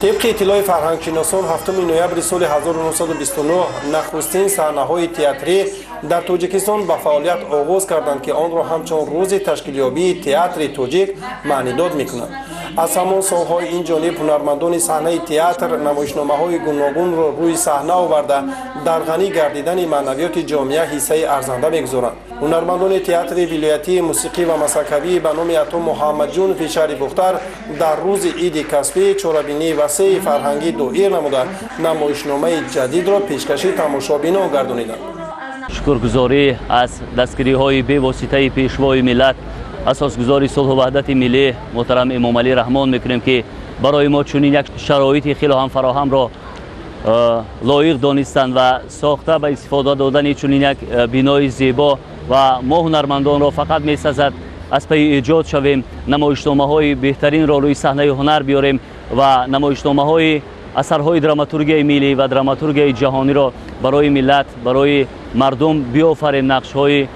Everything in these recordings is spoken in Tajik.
Тибқи иттилои фарҳангшиносон, 7 ноябри соли 1929 нахустин саҳнаҳои театрӣ дар Тоҷикистон ба фаъолият оғоз карданд, ки онро ҳамчун рӯзи ташкилёбии театри тоҷик маънидод мекунанд. Аз ҳамон солҳои ин ҷониб ҳунармандони саҳнаи театр намоишномаҳои гуногунро рӯи саҳна оварда, дар ғанӣ гардидани маънавиёти ҷомеа ҳиссаи арзанда мегузоранд. Ҳунармандони театри вилоятии мусиқӣ ва масхаракавӣ ба номи Ато Муҳаммадҷунови шаҳри Бухтар дар рӯзи иди касбӣ чорабинии васеи фарҳангӣ доир намуда, намоишномаи ҷадидро пешкаши тамошобинон гардониданд. Шукргузорӣ аз дастгириҳои бевоситаи Пешвои миллат, асосгузори сулҳу ваҳдати миллӣ муҳтарам Эмомалӣ Раҳмон мекунем, ки барои мо чунин як шароити хело ҳам фароҳамро лоиқ донистанд ва сохта ба истифода додани чунин як бинои зебо. Ва мо ҳунармандонро фақат месазад аз пайи эҷод шавем, намоишномаҳои беҳтаринро рӯи саҳнаи ҳунар биёрем ва намоишномаҳои асарҳои драматургияи миллӣ ва драматургияи ҷаҳониро барои миллат, барои мардум биёфарем, нақшҳои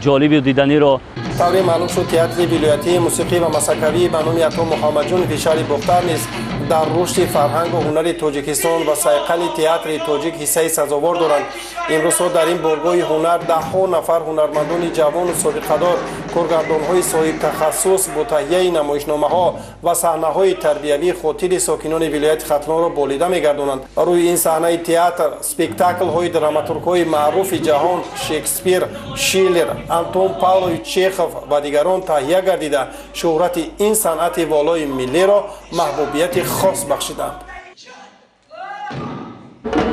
ҷолибу диданиро. Тавре маълум шуд, театри вилоятии мусиқӣ ва масхаракавӣ ба номи Ато Муҳаммадҷонови шаҳри Бухтар низ дар рушди фарҳангу ҳунари Тоҷикистон ва сайқали театри тоҷик ҳиссаи сазовор доранд. Имрӯзҳо дар ин боргоҳи ҳунар даҳҳо нафар ҳунармандони ҷавону собиқадор, коргардонҳои соҳибтахассус бо таҳияи намоишномаҳо ва саҳнаҳои тарбиявӣ хотири сокинони вилояти Хатлонро болида мегардонанд. Рӯи ин саҳнаи театр спектаклҳои драматургҳои маъруфи ҷаҳон Шекспир, Шиллер, Антон Павлович Чехов ва дигарон таҳия гардида, шӯҳрати ин санъати волои миллиро маҳбубияти хос бахшиданд.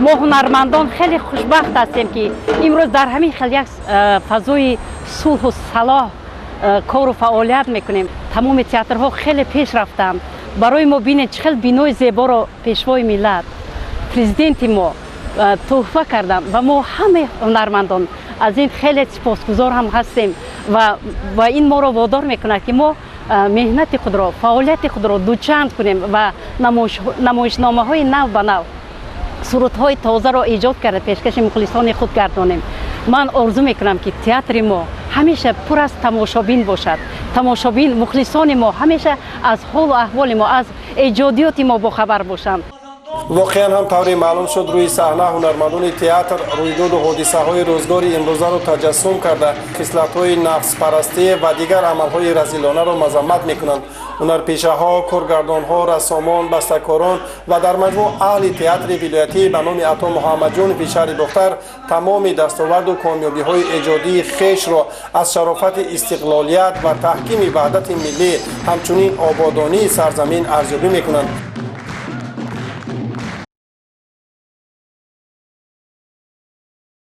Мо ҳунармандон хеле хушбахт ҳастем, ки имрӯз дар ҳамин хел як фазои сулҳу салоҳ кору фаъолият мекунем. Тамоми театрҳо хеле пеш рафтанд. Барои мо бинед, чӣ хел бинои зеборо Пешвои миллат, Президенти мо тӯҳфа карданд ва мо ҳамаи ҳунармандон аз ин хеле сипосгузор ҳам ҳастем ва ин моро водор мекунад, ки мо меҳнати худро, фаъолияти худро дучанд кунем ва намоишномаҳои нав ба нав, сурудҳои тозаро эҷод карда, пешкаши мухлисони худ гардонем. Ман орзу мекунам, ки театри мо ҳамеша пур аз тамошобин бошад. Тамошобин, мухлисони мо ҳамеша аз ҳолу аҳволи мо, аз эҷодиёти мо бохабар бошанд. Воқеан ҳам, тавре маълум шуд, рӯи саҳна ҳунармандони театр рӯйдоду ҳодисаҳои рӯзгори имрӯзаро таҷассум карда, хислатҳои нафспарастӣ ва дигар амалҳои разилонаро мазаммат мекунанд. Ҳунарпешаҳо, коргардонҳо, рассомон, бастакорон ва дар маҷмӯъ аҳли театри вилоятӣ ба номи Ато Муҳаммадҷонови шаҳри Бухтар тамоми дастоварду комёбиҳои эҷодии хешро аз шарофати истиқлолият ва таҳкими ваҳдати миллӣ, ҳамчунин ободонии сарзамин арзёбӣ мекунанд.